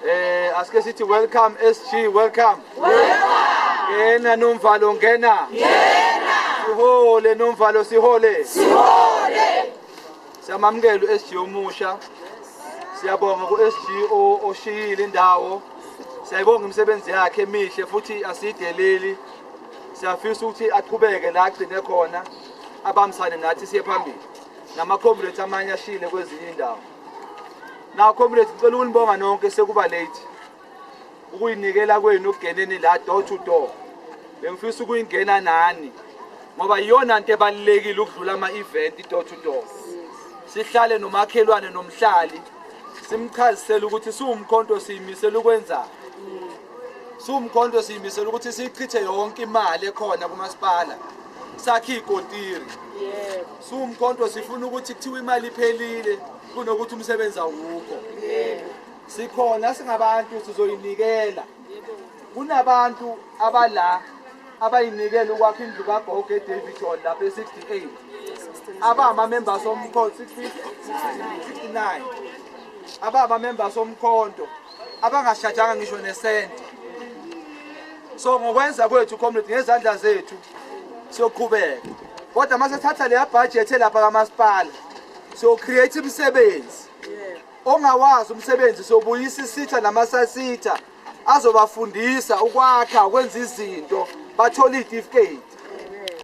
Asike sithi welcome SG, welcome. Welcome. Ngena Nomvalo, ngena. Ngena. Sihole Nomvalo, sihole. Sihole. Siyamamukela uSG omusha. Siyabonga kuSG oshiyile indawo. Siyayibonga imisebenzi yakhe emihle futhi asideleli. Siyafisa ukuthi aqhubeke la agcine khona, abambisane nathi siye phambili. Nama-comrades amanye ashile kwezinye indawo. Now comrades, ngicela ukunibonga nonke, sekuba late. Ukuyinikela kwenu ukungeneni la door to door. Bengifisa ukuyingena nani ngoba iyona nto ebalulekile ukudlula ama-event, door to door. Sihlale nomakhelwane nomhlali, simchazisele ukuthi siwumkhonto siyimisela ukwenzani. Siwumkhonto siyimisela ukuthi siyichithe yonke imali ekhona kumasipala, sakhe iy'kontiri. Siwumkhonto sifuna ukuthi kuthiwa imali iphelile kunokuthi umsebenzi awukho. Sikhona singabantu, sizoyinikela. Kunabantu abala abayinikela ukwakha indlu kagogo eDaveyton lapha e-68, abama-members omkhonto, 69, abama-members omkhonto abangashajanga ngisho nesenti. So ngokwenza kwethu comrade, ngezandla zethu siyoqhubeka, kodwa uma sithatha leya budget lapha kamasipala, siyo-create imisebenzi. Ongawazi umsebenzi, siyobuyisa iSETA namaSASSETA azobafundisa ukwakha, ukwenza izinto, bathole iy'tifiketi.